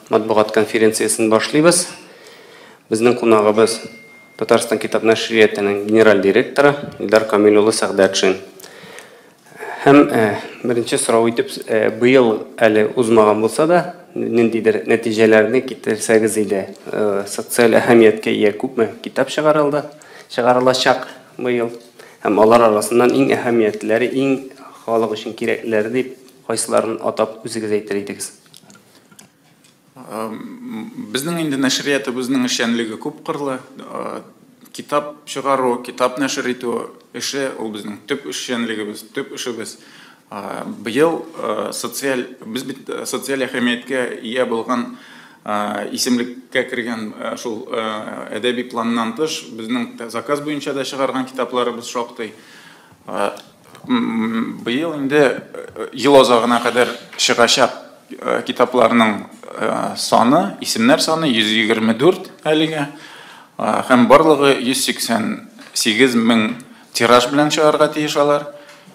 Матбугат конференциясен башлыйбыз. Безнең кунагыбыз Татарстан китап нәшриятының генераль директоры Илдар Камил улы Сәгъдәтшин. Һәм беренче сорау итеп, быел әле узмаган булса да, ниндидер нәтиҗәләрне китерсәгез иде. Социаль әһәмияткә ия күпме китап чыгарылды, чыгарылачак быел? Һәм алар арасыннан иң әһәмиятлеләре, иң халык өчен кирәклеләре дип кайсыларын атап үзегез әйтер идегез? Безнең инде нәшриятыбызның эшчәнлеге күп кырлы. Китап чыгару, китап нәшер итү эше ул безнең төп эшчәнлегебез, төп эшебез. Быел социаль, без бит социаль әһәмияткә ия булган исемлеккә кергән шул әдәби планнан тыш, безнең заказ буенча да чыгарган китапларыбыз шактый. Быел инде ел азагына кадәр чыгачак китапларның саны, исемнәр саны 124 әлегә. Һәм барлыгы 188 мең тираж белән чыгарга тиеш алар.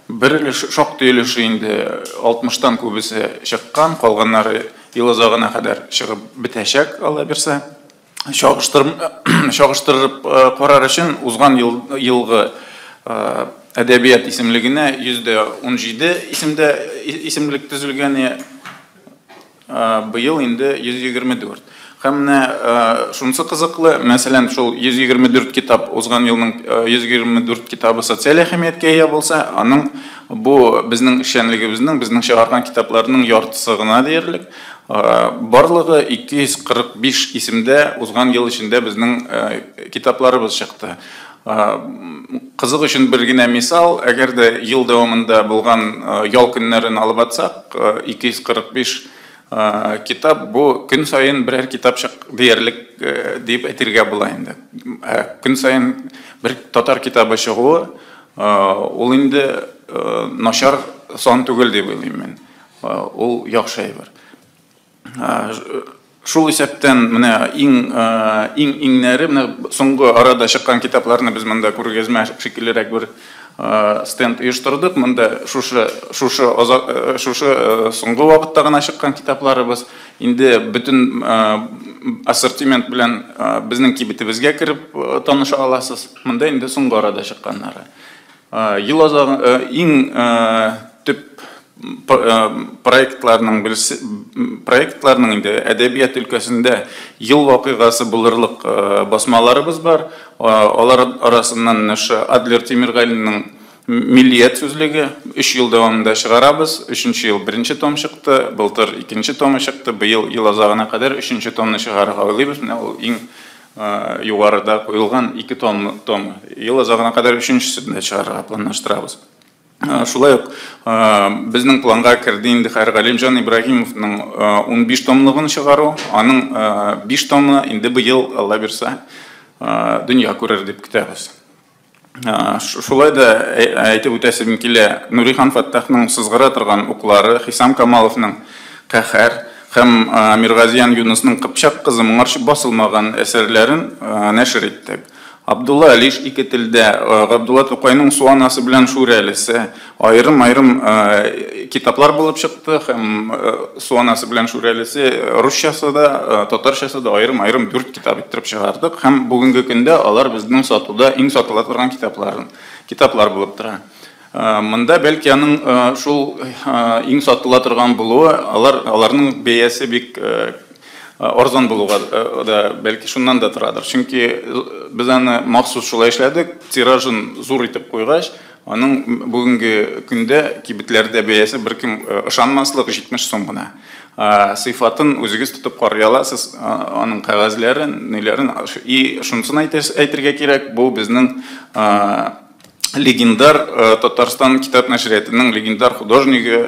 Бер өлеше, шактый өлеше инде 60-тан күбесе чыккан, калганнары ел азагына кадәр чыгып бетәчәк, Алла бирсә. Чагыштырып карар өчен узган елгы әдәбият исемлегенә 117 исемдә исемлек төзелгән, быел инде 124. Һәм менә шунысы кызыклы, мәсәлән, шул 124 китап, узган елның 124 китабы социаль әһәмияткә ия булса, аның бу безнең эшчәнлегебезнең, безнең чыгарган китапларның яртысы гына диярлек. Барлыгы 245 исемдә узган ел эчендә безнең китапларыбыз чыкты. Кызык өчен бер генә мисал, әгәр дә ел дәвамында булган ял көннәрен алып атсак, 245 китап, бу көн саен берәр китап чык диярлек дип әйтергә була инде. Көн саен бер татар китабы чыгуы, ул инде начар сан түгел дип уйлыйм мин. Ул яхшы әйбер. Шул исәптән менә иң иң иңнәре, менә соңгы арада чыккан китапларны без монда күргәзмә шикеллерәк бер стенд оештырдык. Монда шушы шушы шушы соңгы вакытта гына чыккан китапларыбыз. Инде бөтен ассортимент белән безнең кибетебезгә кереп таныша аласыз. Монда инде соңгы арада чыкканнары. Ел азагы иң төп проектларның берсе, проектларның инде әдәбият өлкәсендә ел вакыйгасы булырлык басмаларыбыз бар. Алар арасыннан шушы Адлер Тимиргалинның Миллият сүзлеге 3 ел дәвамында чыгарабыз. 3 ел беренче том чыкты, былтыр икенче томы чыкты, быел ел азагына кадәр өченче томны чыгарырга уйлыйбыз. Менә ул иң югарыда куелган ике том, том. Ел азагына кадәр өченчесен дә чыгарырга планлаштырабыз. Шулай ук безнең планга керде инде хәзер Галимҗан Ибраһимовның 15 томлыгын чыгару. Аның 5 томы инде быел, Алла бирсә, дөнья күрер дип көтәбез. Шулай да әйтеп үтәсем килә, Нурихан Фәттахның Сызгыра торган уклары, Хисам Камаловның Каһәр һәм Миргазиян Юнысның Кыпчак кызы моңарчы басылмаган әсәрләрен нәшер иттек. Абдулла Алиш ике телдә, Габдулла Тукайның Су анасы белән Шүрәлесе аерым-аерым китаплар булып чыкты, һәм Су анасы белән Шүрәлесе русчасы да, татарчасы да аерым-аерым 4 китап иттереп чыгардык, һәм бүгенге көндә алар безнең сатуда иң сатыла торган китаплар булып тора. Монда бәлки аның шул иң сатыла торган булуы, аларның бәясе бик арзан булуга да бәлки шуннан да торадыр. Чөнки без аны махсус шулай эшләдек, тиражын зур итеп куйгач, аның бүгенге көндә кибетләрдә бәясе беркем ышанмаслык 70 сум гына. Сыйфатын үзегез тотып карый аласыз, аның кәгазьләрен, ниләрен. И шунысын әйтергә кирәк, бу безнең легендар Татарстан китап нәшриятының легендар художнигы,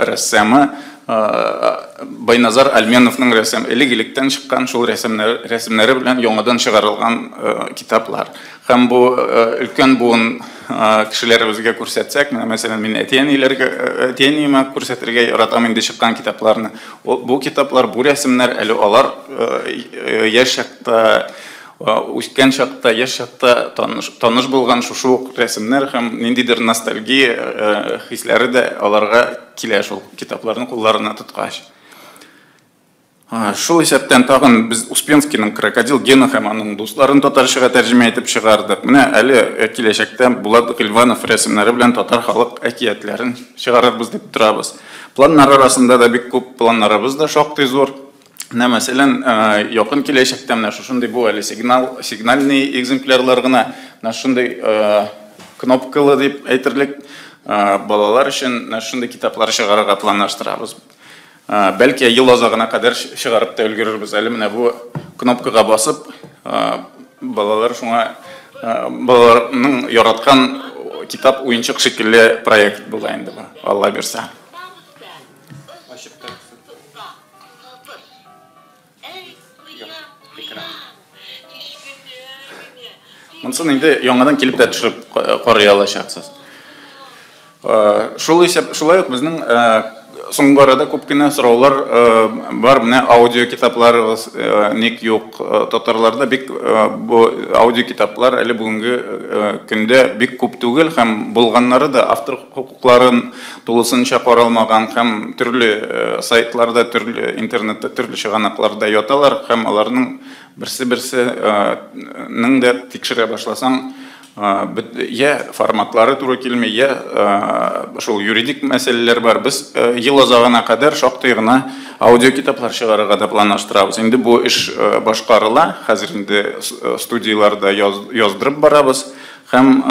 рәссамы Байназар Альменовның рәсем, элек-электән чыккан шул рәсемнәре белән яңадан чыгарылган китаплар. Һәм бу өлкән буын кешеләребезгә күрсәтсәк, менә мәсәлән, мин әти-әниемә күрсәтергә яратам инде чыккан китапларны. Бу китаплар, бу рәсемнәр әле алар яшь чакта, үскән чакта, яшь чакта таныш булган шушы ук рәсемнәр һәм ниндидер ностальгия хисләре дә аларга килә шул китапларны кулларына тоткач. Шул исәптән тагын без Успенскийның «Крокодил Гена» һәм аның дусларын татарчага тәрҗемә итеп чыгардык. Менә әле киләчәктә Булат Гыйльванов рәсемнәре белән татар халык әкиятләрен чыгарырбыз дип торабыз. Планнар арасында да бик күп, планнарыбыз да шактый зур. Менә, мәсәлән, якын киләчәктә менә шушындый, бу әле сигнал, сигнальный экземплярлар гына, менә шушындый кнопкалы дип әйтерлек балалар өчен менә шушындый китаплар чыгарырга планлаштырабыз. Бәлки, ел азагына кадәр чыгарып та өлгерербез. Әле менә бу кнопкага басып, балалар шуңа, балаларның яраткан китап уенчык шикелле проект була инде бу, Алла бирсә. Монысын инде яңадан килеп тә төшереп карый алачаксыз. Шул исәп, шулай ук безнең соңгы арада күп кенә сораулар бар. Менә аудио китапларыбыз ник юк? Татарларда бик бу аудио китаплар әле бүгенге көндә бик күп түгел, һәм булганнары да автор хокукларын тулысынча каралмаган һәм төрле сайтларда, төрле интернетта, төрле чыганакларда яталар, һәм аларның берсе-берсенең дә тикшерә башласаң, я форматлары туры килми, я шул юридик мәсьәләләр бар. Без ел азагына кадәр шактый гына аудиокитаплар чыгарырга да планлаштырабыз. Инде бу эш башкарыла, хәзер инде студияләрдә яздырып барабыз, һәм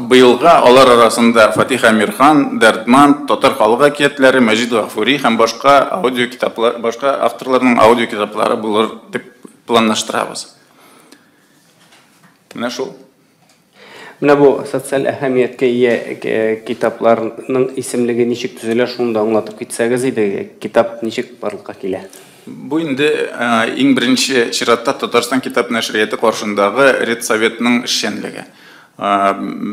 быелга алар арасында Фатих Әмирхан, Дәрдмәнд, татар халык әкиятләре, Мәҗит Гафури һәм башка аудиокитаплар, башка авторларның аудиокитаплары булыр дип планлаштырабыз. Менә шул. Менә бу социаль әһәмияткә ия китапларның исемлеге ничек төзелә, шуны да аңлатып китсәгез иде. Китап ничек барлыкка килә? Бу инде иң беренче чиратта Татарстан китап нәшрияты каршындагы редсоветның эшчәнлеге.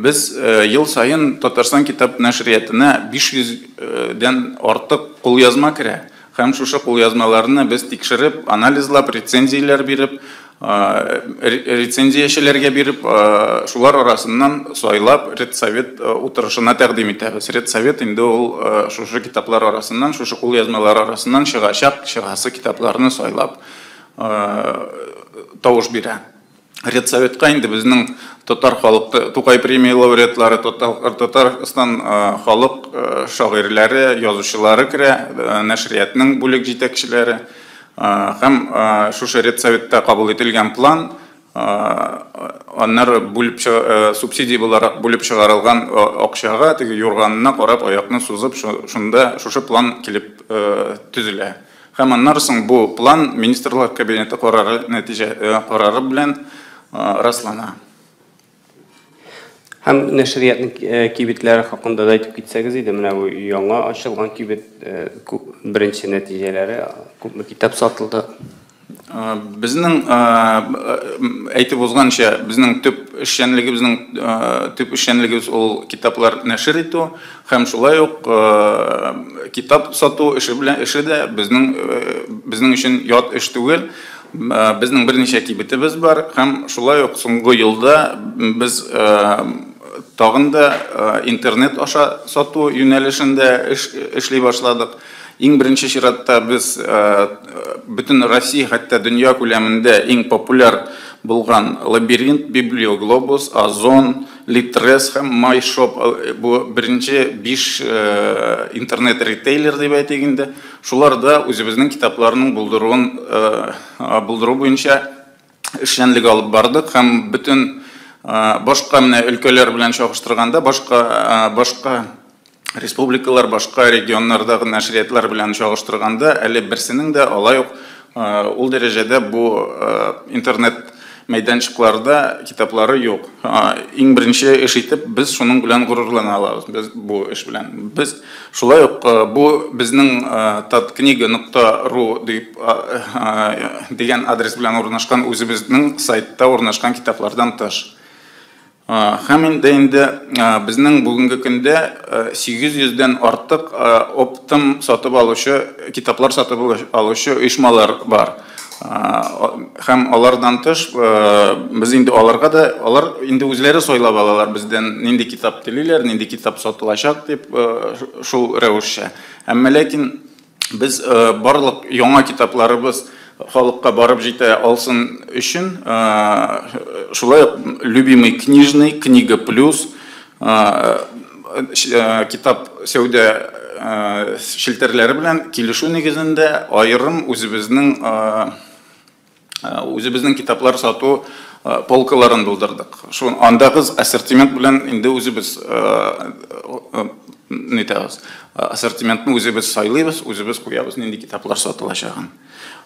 Без ел саен Татарстан китап нәшриятына 500 дән артык кулъязма керә. Һәм шушы кулъязмаларны без тикшереп, анализлап, рецензияләр биреп, рецензиячеләргә биреп, шулар арасыннан сайлап, редсовет утырышына тәкъдим итәбез. Редсовет инде ул шушы китаплар арасыннан, шушы кулъязмалар арасыннан чыгачак, чыгасы китапларны сайлап, тавыш бирә. Редсоветка инде безнең татар халык Тукай премия лауреатлары, Татарстан халык шагыйрьләре, язучылары керә, нәшриятның бүлек җитәкчеләре. Һәм шушы редсоветта кабул ителгән план, аннары бүлеп, субсидия буларак бүлеп чыгарылган акчага, теге юрганына карап аякны сузып, шунда шушы план килеп төзелә. Һәм аннары соң бу план Министрлар Кабинеты карары нәтиҗә карары белән раслана. Һәм нәшриятның кибетләре хакында да әйтеп китсәгез иде. Менә бу яңа ачылган кибет, беренче нәтиҗәләре, күпме китап сатылды? Безнең, әйтеп узганча, безнең төп эшчәнлегебез ул китаплар нәшер итү һәм шулай ук китап сату эше белән эше дә безнең өчен ят эш түгел. Безнең берничә кибетебез бар, һәм шулай ук соңгы елда без тагын да интернет аша сату юнәлешендә эш эшли башладык. Иң беренче чиратта без бөтен Россия, хәтта дөнья күләмендә иң популяр булган Лабиринт, Библиоглобус, Озон, Литрес һәм Майшоп, бу беренче биш интернет ритейлер дип әйтик инде. Шуларда үзебезнең китапларның булдыру буенча эшчәнлек алып бардык, һәм бөтен башка менә өлкәләр белән чагыштырганда, башка республикалар, башка регионнардагы нәшриятлар белән чагыштырганда, әле берсенең дә алай ук ул дәрәҗәдә бу интернет мәйданчыкларда китаплары юк. Иң беренче эш итеп без шуның белән горурлана алабыз, без бу эш белән. Без шулай ук бу безнең tatkнига.ru дип дигән адрес белән урнашкан үзебезнең сайтта урнашкан китаплардан тыш. Һәм инде безнең бүгенге көндә 800 дән артык оптом сатып алучы, китаплар сатып алучы оешмалар бар. Һәм алардан тыш без инде аларга да, алар инде үзләре сайлап алалар бездән нинди китап телиләр, нинди китап сатылачак дип, шул рәвешчә. Әмма ләкин Без барлык яңа китапларыбыз халыкка барып җитә алсын өчен, шулай ук Любимый книжный, Книга плюс, китап сәүдә челтәрләре белән килешү нигезендә аерым үзебезнең үзебезнең китаплар сату полкаларын булдырдык. Шул андагы ассортимент белән инде үзебез нитәбез. Ассортиментны үзебез сайлыйбыз, үзебез куябыз нинди китаплар сатылачагын.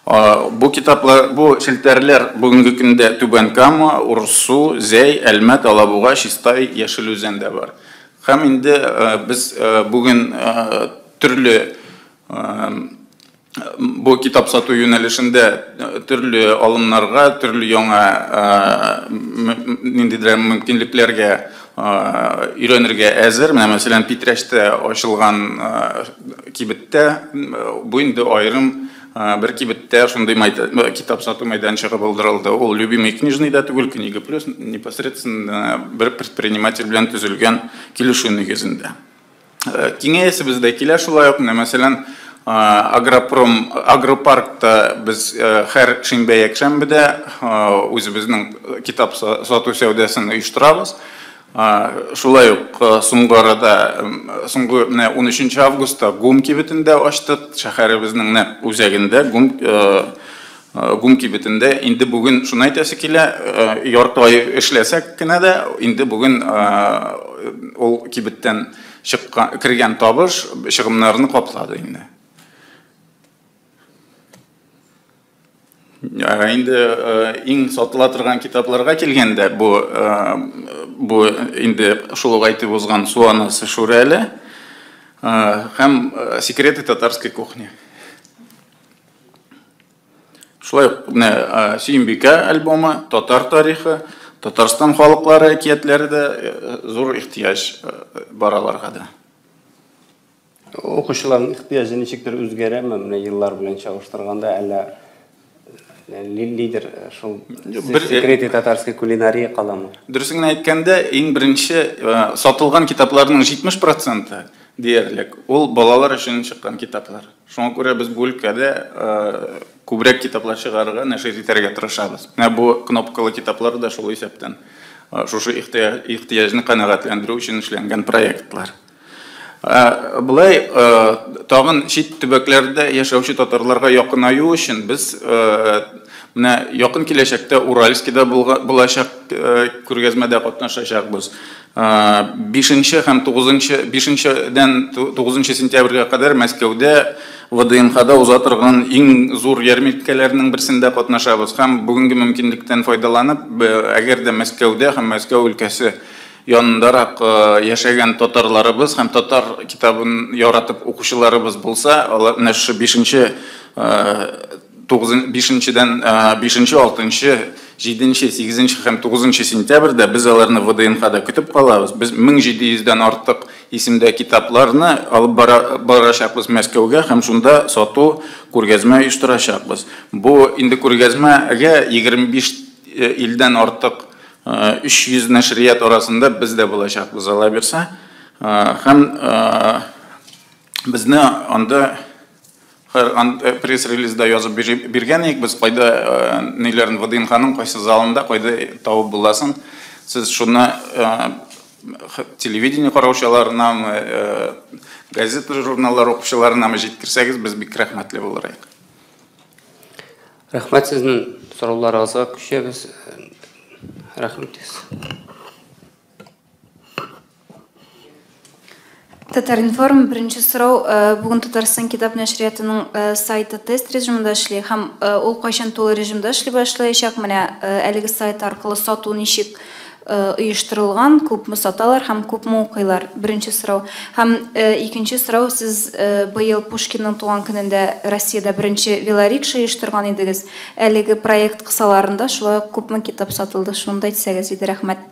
Бу китаплар, бу челтәрләр бүгенге көндә Түбән Кама, Урыссу, Зәй, Әлмәт, Алабуга, Чистай, Яшел Үзәндә бар. Һәм инде без бүген төрле бу китап сату юнәлешендә төрле алымнарга, төрле яңа ниндидер мөмкинлекләргә өйрәнергә әзер. Менә мәсәлән, Питрәчтә ачылган кибеттә бу инде аерым бер кибеттә шундый китап сату мәйданчыгы булдырылды. Ул Любимый книжный да түгел, Книга плюс непосредственно бер предприниматель белән төзелгән килешү нигезендә. Киңәясебез дә килә шулай ук. Менә мәсәлән, Агропром, агропаркта без һәр шимбә якшәмбедә үзебезнең китап сату сәүдәсен оештырабыз. Шулай ук соңгы арада, соңгы менә 13 августта ГУМ кибетендә ачтык, шәһәребезнең нәкъ үзәгендә ГУМ ГУМ кибетендә. Инде бүген шуны әйтәсе килә, ярты ай эшләсәк кенә дә, инде бүген ул кибеттән чыккан, кергән табыш чыгымнарны каплады инде. Инде иң сатыла торган китапларга килгәндә, бу инде шул ук әйтеп узган Су анасы Шүрәле һәм Секреты татарской кухни. Шулай ук менә Сөембикә альбомы, татар тарихы, Татарстан халыклары әкиятләре дә зур ихтыяҗ бар аларга да. Укучыларның ихтыяҗы ничектер үзгәрәме менә еллар белән чагыштырганда, әллә лидер шул Секреты татарской кулинарии каламы? Дөресен генә әйткәндә, иң беренче сатылган китапларның 70% диярлек ул балалар өчен чыккан китаплар. Шуңа күрә без бу өлкәдә күбрәк китаплар чыгарырга, нәшир итәргә тырышабыз. Менә бу кнопкалы китаплар да шул исәптән шушы ихтыяҗны канәгатьләндерү өчен эшләнгән проектлар. Болай тагын чит төбәкләрдә яшәүче татарларга якынаю өчен без менә якын киләчәктә Уральскида булачак күргәзмәдә катнашачакбыз. 5 һәм 9 5-дән 9 сентябрьгә кадәр Мәскәүдә ВДНХда уза торган иң зур ярминкәләрнең берсендә катнашабыз. Һәм бүгенге мөмкинлектән файдаланып, әгәр дә Мәскәүдә һәм Мәскәү өлкәсе янындарак яшәгән татарларыбыз һәм татар китабын яратып укучыларыбыз булса, алар менә шушы 5-нче 5-дән 5-нче, 6-нчы, 7-нче, 8-нче һәм 9-нчы сентябрьдә без аларны ВДНХда көтеп калабыз. Без 1700дән артык исемдә китапларны алып барачакбыз Мәскәүгә һәм шунда сату күргәзмә оештырачакбыз. Бу инде күргәзмәгә 25 илдән артык 300 нәшрият арасында без дә булачакбыз, ала бирсә. Һәм безне анда пресс-релизда язып биргән идек, без кайда ниләрен ВДНХның кайсы залында, кайда табып буласын. Сез шуны телевидение караучыларына, газета, журналлар укучыларына җиткерсәгез, без бик рәхмәтле булыр идек. Рәхмәт, сезнең сорауларыгызга күчәбез. Рәхмәт. Татар-информ, беренче сорау. Бүген Татарстан китап нәшриятының сайты тест режимында эшли һәм ул кайчан тулы режимда эшли башлаячак? Менә әлеге сайт аркылы сату ничек оештырылган, күпме саталар һәм күпме укыйлар? Беренче сорау. Һәм икенче сорау, сез быел Пушкинның туган көнендә Россиядә беренче велорикша оештырган идегез. Әлеге проект кысаларында шулай ук күпме китап сатылды? Шуны да әйтсәгез иде, рәхмәт.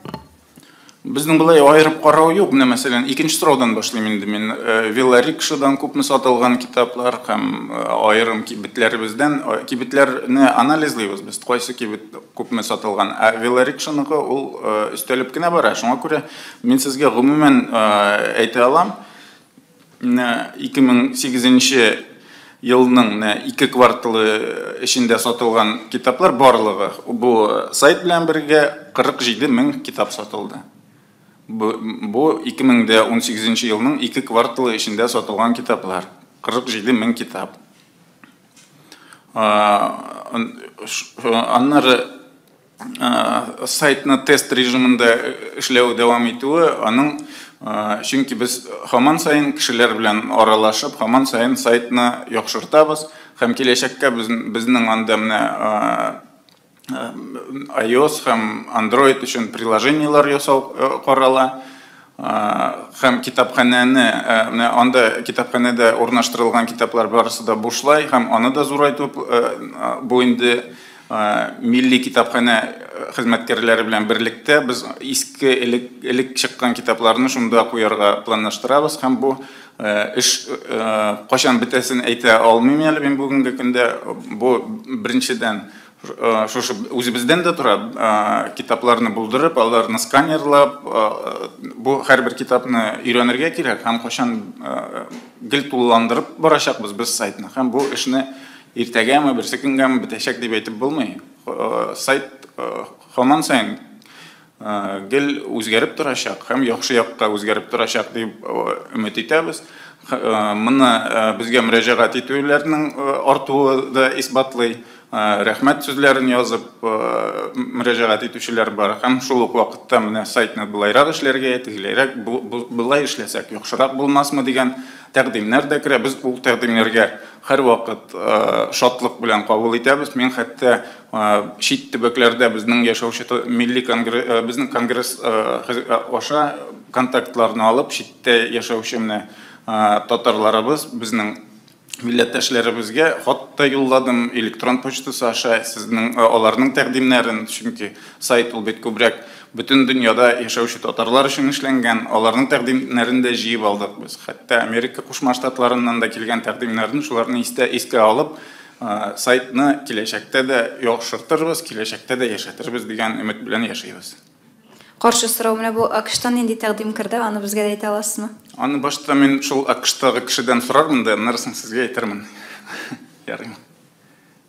Безнең болай аерып карау юк. Менә мәсәлән, икенче сораудан башлыйм инде мин. Велорикшадан күпме сатылган китаплар һәм аерым кибетләребездән, кибетләрне анализлыйбыз без, кайсы кибет күпме сатылган. Ә велорикшаныкы ул өстәлеп кенә бара. Шуңа күрә мин сезгә гомумән әйтә алам. Менә 2008 елның 2 кварталы эчендә сатылган китаплар барлыгы бу сайт белән бергә 47 мең китап сатылды. Бу 2018 елның 2 кварталы эчендә сатылган китаплар. 47 мең китап. Аннары сайтны тест режимында эшләү дәвам итүе, аның чөнки без һаман сайын кешеләр белән аралашып, һаман сайын сайтны яхшыртабыз һәм киләчәккә безнең анда менә iOS һәм Android өчен приложениелар ясау карала. Һәм китапханәне, менә анда китапханәдә урнаштырылган китаплар барысы да бушлай һәм аны да зурайтып, бу инде милли китапханә хезмәткәрләре белән берлектә без иске элек чыккан китапларны шунда куярга планлаштырабыз һәм бу эш кайчан бетәсен әйтә алмыйм әле мин бүгенге көндә. Бу беренчедән шушы үзебездән дә тора, китапларны булдырып, аларны сканерлап, бу һәрбер китапны өйрәнергә кирәк һәм кайчан гел тулыландырып барачакбыз без сайтны. Һәм бу эшне иртәгәме, берсе көнгәме бетәчәк дип әйтеп булмый. Сайт һаман сайын гел үзгәреп торачак һәм яхшы якка үзгәреп торачак дип өмет итәбез. Моны безгә мөрәҗәгать итүләрнең артуы да исбатлый. Рәхмәт сүзләрен язып мөрәҗәгать итүчеләр бар. Һәм шул ук вакытта менә сайтны былайрак эшләргә, тегеләйрәк былай эшләсәк яхшырак булмасмы дигән тәкъдимнәр дә керә. Без ул тәкъдимнәргә һәрвакыт шатлык белән кабул итәбез. Мин хәтта чит төбәкләрдә безнең яшәүче милли конгресс, безнең конгресс аша контактларны алып, читтә яшәүче менә татарларыбыз, безнең милләттәшләребезгә хат та юлладым электрон почтасы аша сезнең аларның тәкъдимнәрен, чөнки сайт ул бит күбрәк бөтен дөньяда яшәүче татарлар өчен эшләнгән, аларның тәкъдимнәрен дә җыеп алдык без. Хәтта Америка Кушма Штатларыннан да килгән тәкъдимнәрен, шуларны искә алып, сайтны киләчәктә дә яхшыртырбыз, киләчәктә дә яшәтербез дигән өмет белән яшәйбез. Каршы сорау, менә бу АКШтан нинди тәкъдим керде, аны безгә дә әйтә аласызмы? Аны башта мин шул АКШтагы кешедән сорармын да, аннары соң сезгә әйтермен. Ярыймы?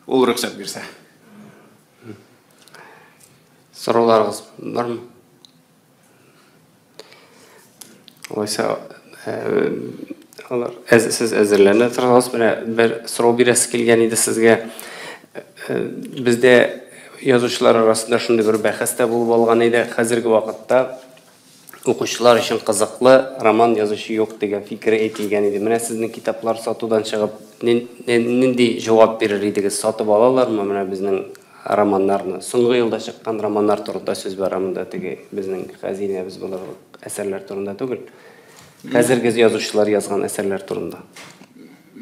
Ул рөхсәт бирсә. Сорауларыгыз бармы? Алайса, алар сез әзерләнә торасыз. Менә бер сорау бирәсе килгән иде сезгә. Бездә язучылар арасында шундый бер бәхәс тә булып алган иде. Хәзерге вакытта укучылар өчен кызыклы роман язучы юк дигән фикер әйтелгән иде. Менә сезнең китаплар сатудан чыгып нинди җавап бирер идегез? Сатып алалармы менә безнең романнарны? Соңгы елда чыккан романнар турында сүз бара монда, теге безнең хәзинәбез булырлык әсәрләр турында түгел. Хәзерге язучылар язган әсәрләр турында.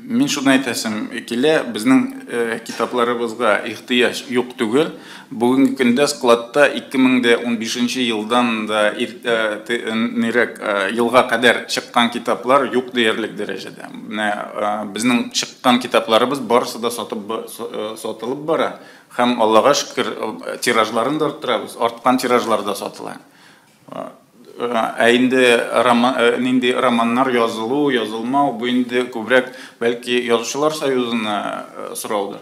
Мин шуны әйтәсем килә, безнең китапларыбызга ихтыяҗ юк түгел. Бүгенге көндә складта 2015 елдан да нирәк елга кадәр чыккан китаплар юк диярлек дәрәҗәдә. Менә безнең чыккан китапларыбыз барысы да сатылып бара. Һәм Аллага шөкер, тиражларын да арттырабыз, арткан тиражлар да сатыла. Ә инде нинди романнар язылу, язылмау, бу инде күбрәк бәлки Язучылар союзына сораудыр.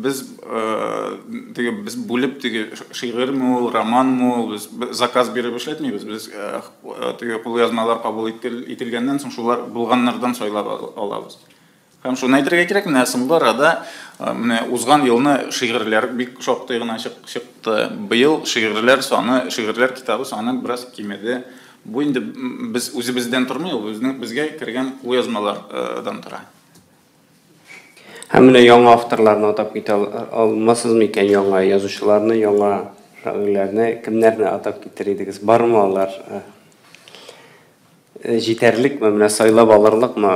Без теге без бүлеп теге шигырьме ул, романмы ул, без заказ биреп эшләтмибез. Без теге кулъязмалар кабул ителгәннән соң шулар булганнардан сайлап алабыз. Һәм шуны әйтергә кирәк, менә соңгы арада, менә узган елны шигырьләр бик шактый гына чыкты. Быел шигырьләр саны, шигырьләр китабы саны бераз кимеде. Бу инде без үзебездән тормый, ул безнең безгә кергән кулъязмалардан тора. Һәм менә яңа авторларны атап китә алмассызмы икән, яңа язучыларны, яңа шагыйрьләрне, кемнәрне атап китер идегез? Бармы алар? Җитәрлекме, менә сайлап алырлыкмы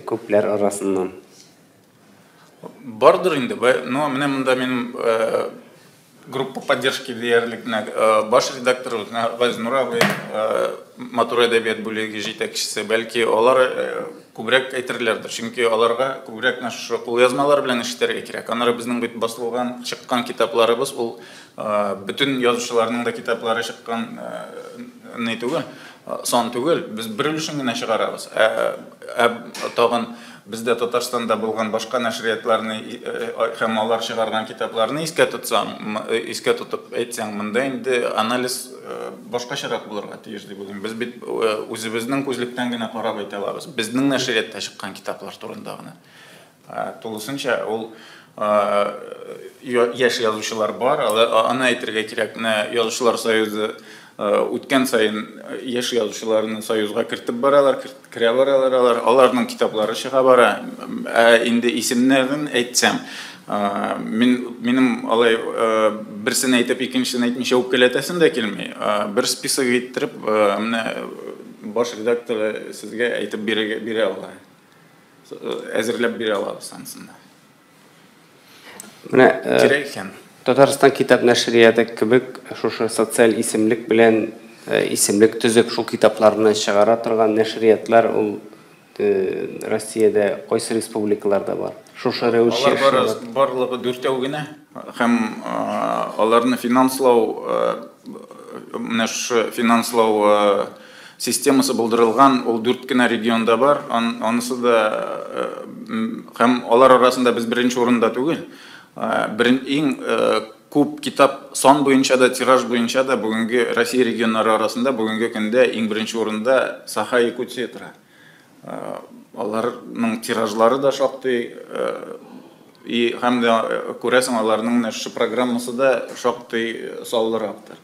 күпләр арасыннан? Бардыр инде. Но менә монда минем группа поддержки диярлек, менә баш редактор Газинур абый, матур әдәбият бүлеге җитәкчесе, бәлки алар күбрәк әйтерләрдер, чөнки аларга күбрәк менә шушы кулъязмалар белән эш итәргә кирәк. Аннары безнең бит басылган, чыккан китапларыбыз ул бөтен язучыларның да китаплары чыккан ни түгел, сан түгел, без бер өлешен генә чыгарабыз. Ә тагын Бездә Татарстанда булган башка нәшриятларны һәм алар чыгарган китапларны искә тотсаң, искә тотып әйтсәң, монда инде анализ башкачарак булырга тиеш дип уйлыйм. Без бит үзебезнең күзлектән генә карап әйтә алабыз. Безнең нәшриятта чыккан китаплар турында гына. Тулысынча ул яшь язучылар бар, аны әйтергә кирәк. Менә Язучылар союзы үткән саен яшь язучыларны союзга кертеп баралар, керә баралар алар, аларның китаплары чыга бара. Ә инде исемнәрен әйтсәм, мин минем алай берсен әйтеп, икенчесен әйтмичә үпкәләтәсем дә килми. Бер список иттереп, менә баш редакторы сезгә әйтеп бирә ала. Әзерләп бирә алабыз анысын да. Менә кирәк икән. Татарстан китап нәшрияты кебек шушы социаль исемлек белән исемлек төзеп шул китапларны чыгара торган нәшриятлар ул Россиядә кайсы республикаларда бар? Шушы рәвешчә Алар барлыгы дүртәү генә һәм аларны финанслау, менә шушы финанслау системасы булдырылган, ул дүрт кенә регионда бар. Анысы да һәм алар арасында без беренче урында түгел. Иң күп китап сан буенча да, тираж буенча да бүгенге Россия регионнары арасында бүгенге көндә иң беренче урында Саха, Якутия тора. Аларның тиражлары да шактый, и һәм дә күрәсең, аларның менә шушы программасы да шактый саллырактыр.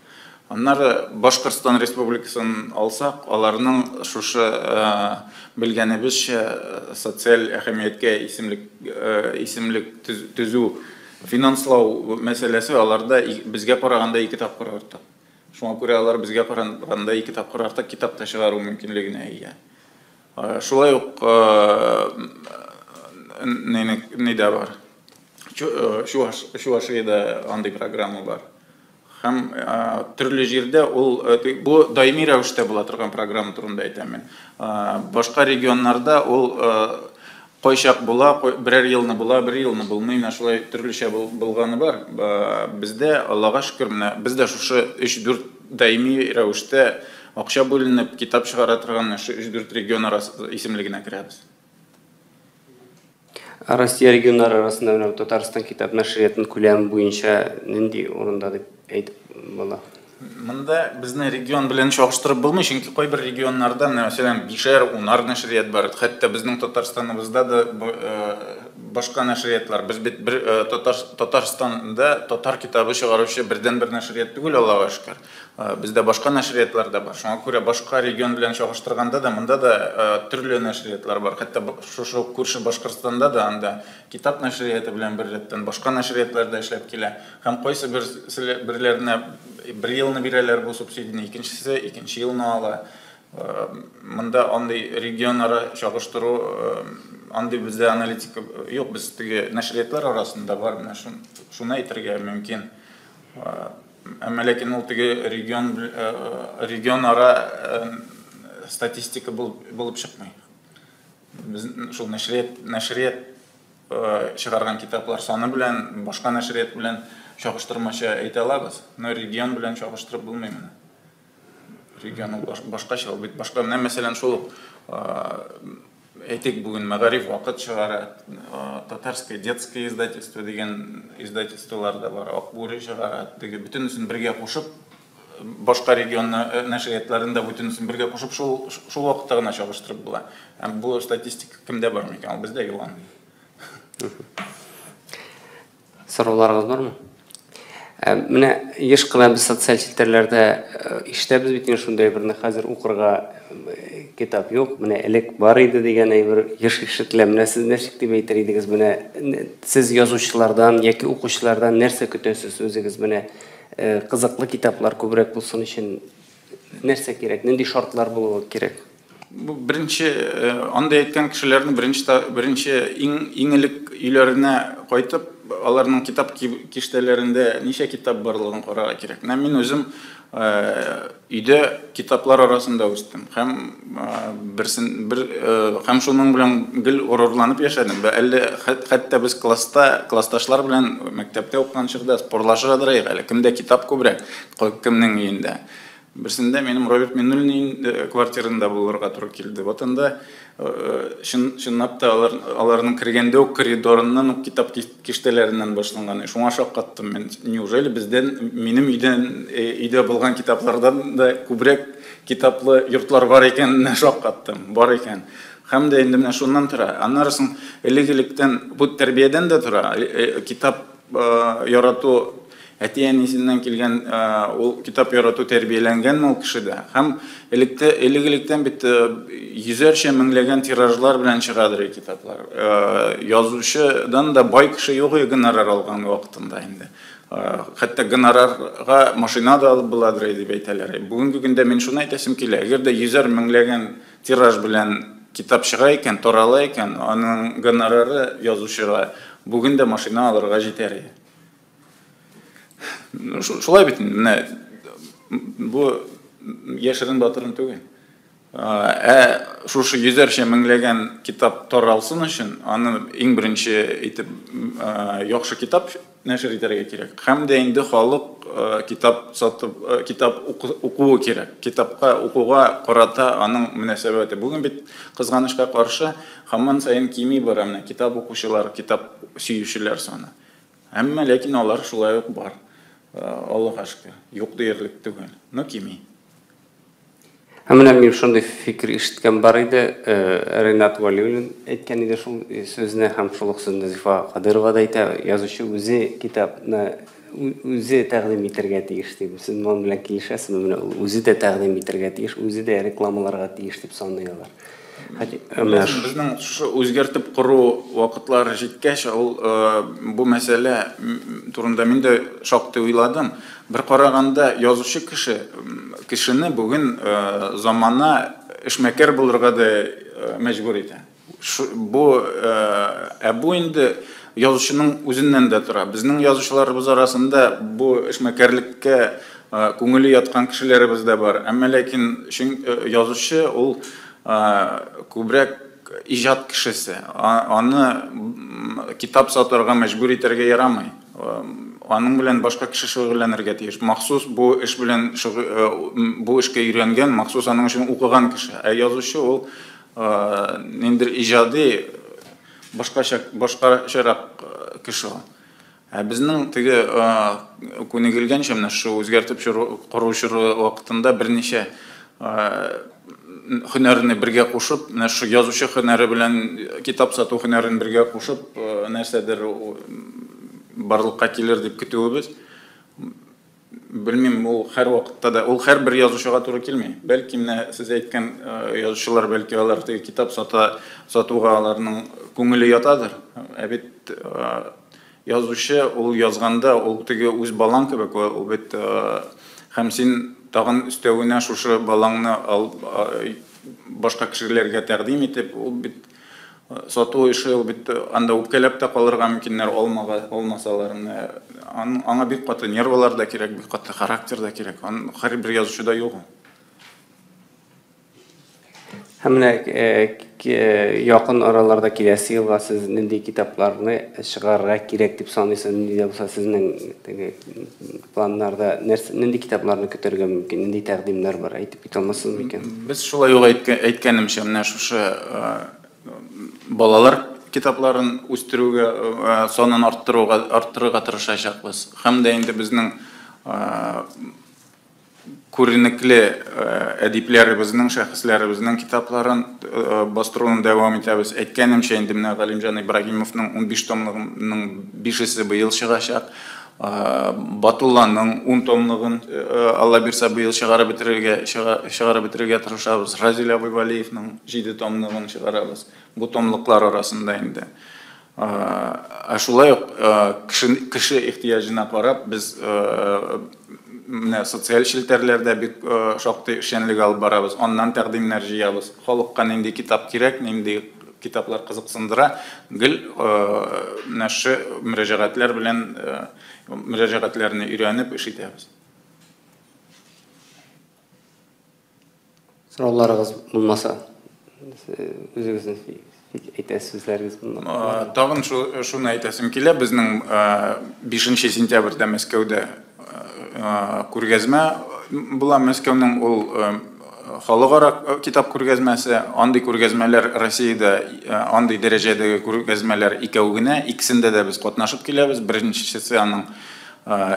Аннары Башкортстан Республикасын алсак, аларның шушы белгәнебезчә социаль әһәмияткә исемлек төзү, финанслау мәсьәләсе аларда безгә караганда 2 тапкыр артык. Шуңа күрә алар безгә караганда 2 тапкыр артык китап та чыгару мөмкинлегенә ия. Шулай ук ни дә бар. Чувашиядә андый программа бар. Һәм төрле җирдә ул бу даими рәвештә була торган программа турында әйтәм мин. Башка регионнарда ул кайчак була, берәр елны була, бер елны булмый, менә шулай төрлечә булганы бар. Бездә, Аллага шөкер, менә бездә шушы 3-4 даими рәвештә акча бүленеп китап чыгара торган шушы 3-4 регион арасы исемлегенә керәбез. Россия регионнары арасында менә Татарстан китап нәшриятының күләме буенча нинди урында дип әйтеп була? Монда безне регион белән чагыштырып булмый, чөнки кайбер регионнарда, менә, мәсәлән, 5-әр, 10-ар нәшрият бар. Хәтта безнең Татарстаныбызда да башка нәшриятлар. Без бит бер Татарстанда татар китабы чыгаручы бердән-бер нәшрият түгел, Аллага шөкер. Бездә башка нәшриятлар да бар. Шуңа күрә башка регион белән чагыштырганда да монда да төрле нәшриятлар бар. Хәтта шушы күрше Башкортстанда да анда китап нәшрияты белән беррәттән башка нәшриятлар да эшләп килә. Һәм кайсы берләренә бер елны бирәләр бу субсидияне, икенчесе икенче елны ала. Монда андый регионара чагыштыру, андый бездә аналитика юк, без теге нәшриятлар арасында бар, менә шуны әйтергә мөмкин. Әмма ләкин ул теге регионара статистика булып чыкмый. Без шул нәшрият чыгарган китаплар саны белән, башка нәшрият белән чагыштырмача әйтә алабыз, но регион белән чагыштырып булмый моны. Регион ул башкача, ул бит башка. Менә мәсәлән шул ук, әйтик, бүген Мәгариф вакыт чыгара, Татарское детское издательство дигән издательстволар да бар, Акбүре чыгара, теге бөтенесен бергә кушып, башка регион нәшриятларын да бөтенесен бергә кушып, шул вакытта гына чагыштырып була. Һәм бу статистика кемдә бар микән? Ул бездә юк андый. Сорауларыгыз бармы? Менә еш кына без социаль челтәрләрдә ишетәбез бит инде шундый әйберне, хәзер укырга китап юк, менә элек бар иде дигән әйбер еш ишетелә. Менә сез ничек дип әйтер идегез, менә сез язучылардан яки укучылардан нәрсә көтәсез үзегез, менә кызыклы китаплар күбрәк булсын өчен нәрсә кирәк, нинди шартлар булуы кирәк? Бу беренче, андый әйткән кешеләрне беренче иң элек өйләренә кайтып, аларның китап киштәләрендә ничә китап барлыгын карарга кирәк. Менә мин үзем өйдә китаплар арасында үстем. Һәм һәм шуның белән гел горурланып яшәдем. Әллә хәтта без классташлар белән мәктәптә укыган чакта спорлашырдык әле, кемдә китап күбрәк, кемнең өендә. Берсендә минем Роберт Миннуллин квартирында булырга туры килде. Вот анда чынлап та аларның кергәндә үк коридорыннан ук китап киштәләреннән башланган. Шуңа шаккаттым мин. Неужели бездән, минем өйдән, өйдә булган китаплардан да күбрәк китаплы йортлар бар икәненә шаккаттым. Бар икән. Һәм дә инде менә шуннан тора. Аннары соң элек-электән бу тәрбиядән дә тора. Китап ярату әти-әнисеннән килгән, ул китап ярату тәрбияләнгәнме ул кешедә. Һәм элек-электән бит йөзәрчә меңләгән тиражлар белән чыгадыр китаплар. Язучыдан да бай кеше юк гонорар алган вакытында инде. Хәтта гонорарга машина да алып буладыр дип әйтәләр. Бүгенге көндә мин шуны әйтәсем килә. Әгәр дә йөзәр меңләгән тираж белән китап чыга икән, тарала икән, аның гонорары язучыга бүген дә машина алырга җитәр. Шулай бит, менә бу яшерен батырын түгел. Ә шушы йөзәрчә меңләгән китап таралсын өчен, аны иң беренче итеп яхшы китап нәшер итәргә кирәк. Һәм дә инде халык китап сатып, китап укуы кирәк. Китапка укуга карата аның мөнәсәбәте. Бүген бит кызганычка каршы һаман саен кими бара менә китап укучылар, китап сөючеләр саны. Әмма ләкин алар шулай ук бар. Аллаһка шөкер, юк диярлек түгел, но кими. Һәм менә мин шундый фикер ишеткән бар иде, Ренат Вәлиуллин әйткән иде шул сүзне, һәм шул ук сүзне Зифа Кадырова да әйтә, язучы үзе китапны үзе тәкъдим итәргә тиеш дип. Сез моның белән килешәсезме? Менә ул үзе дә тәкъдим итәргә тиеш, үзе дә рекламаларга тиеш дип саный алар. Безнең шушы үзгәртеп кору вакытлары җиткәч, ул бу мәсьәлә турында мин дә шактый уйладым. Бер караганда язучы кеше, кешене бүген замана эшмәкәр булырга да мәҗбүр итә. Бу бу инде язучының үзеннән дә тора. Безнең язучыларыбыз арасында бу эшмәкәрлеккә күңеле яткан кешеләребез дә бар. Әмма ләкин язучы ул күбрәк иҗат кешесе. Аны китап сатарга мәҗбүр итәргә ярамый. Аның белән башка кеше шөгыльләнергә тиеш. Махсус бу эш белән бу эшкә өйрәнгән, махсус аның өчен укыган кеше. Ә язучы ул ниндидер иҗади башкачарак кеше ул. Ә безнең теге күнегелгәнчә менә шу үзгәртеп кору чоры вакытында берничә һөнәрне бергә кушып, менә шу язучы һөнәре белән китап сату һөнәрен бергә кушып, нәрсәдер барлыкка килер дип көтүебез. Белмим, ул һәр вакытта да, ул һәрбер язучыга туры килми. Бәлки менә сез әйткән язучылар, бәлки алар теге китап сатуга аларның күңеле ятадыр. Ә бит язучы ул язганда ул теге үз балаң кебек, ул бит һәм син тагын өстәвенә шушы балаңны башка кешеләргә тәкъдим итеп, ул бит сату эше, ул бит анда үпкәләп тә калырга мөмкиннәр алмасалар. Аңа бик каты нервалар да кирәк, бик каты характер да кирәк. Аның һәрбер язучыда юк. Һәм менә якын араларда киләсе елга сез нинди китапларны чыгарырга кирәк дип саныйсыз? Нинди дә булса сезнең теге планнарда нинди китапларны көтәргә мөмкин, нинди тәкъдимнәр бар, әйтеп китә алмассызмы икән? Без шулай ук әйткәнемчә, менә шушы балалар китапларын үстерүгә, санын арттырырга тырышачакбыз. Һәм дә инде безнең күренекле әдипләребезнең, шәхесләребезнең китапларын бастыруны дәвам итәбез. Әйткәнемчә, инде менә Галимҗан Ибраһимовның 15 томлыгының 5-се быел чыгачак. Батулланың 10 томлыгын Алла бирсә быел чыгарып бетерергә тырышабыз. Разил абый Валиевның 7 томлыгын чыгарабыз. Бу томлыклар арасында инде. Ә шулай ук кеше ихтыяҗына карап без менә социаль челтәрләрдә бик шактый эшчәнлек алып барабыз. Аннан тәкъдимнәр җыябыз. Халыкка нинди китап кирәк, нинди китаплар кызыксындыра, гел менә шу мөрәҗәгатьләр белән мөрәҗәгатьләрне өйрәнеп эш итәбез. Сорауларыгыз булмаса, үзегезнең әйтәсе сүзләрегез булмаса. Тагын шуны әйтәсем килә, безнең 5 сентябрьдә Мәскәүдә күргәзмә була Мәскәүнең, ул халыкара китап күргәзмәсе. Андый күргәзмәләр Россиядә, андый дәрәҗәдәге күргәзмәләр икәү генә, икесендә дә без катнашып киләбез. Беренчесе аның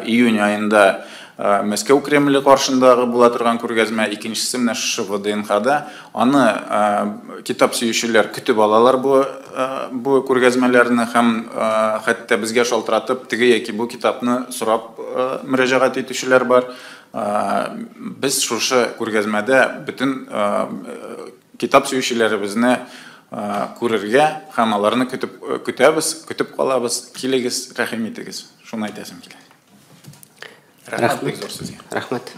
июнь аенда Мәскәү Кремле каршындагы була торган күргәзмә, икенчесе менә шушы ВДНХда. Аны китап сөючеләр көтеп алалар бу күргәзмәләрне һәм хәтта безгә шалтыратып, теге яки бу китапны сорап мөрәҗәгать итүчеләр бар. Без шушы күргәзмәдә бөтен китап сөючеләребезне күрергә һәм аларны көтеп көтәбез, көтеп калабыз. Килегез, рәхим итегез. Шуны әйтәсем килә. Рәхмәт бик зур сезгә. Рәхмәт.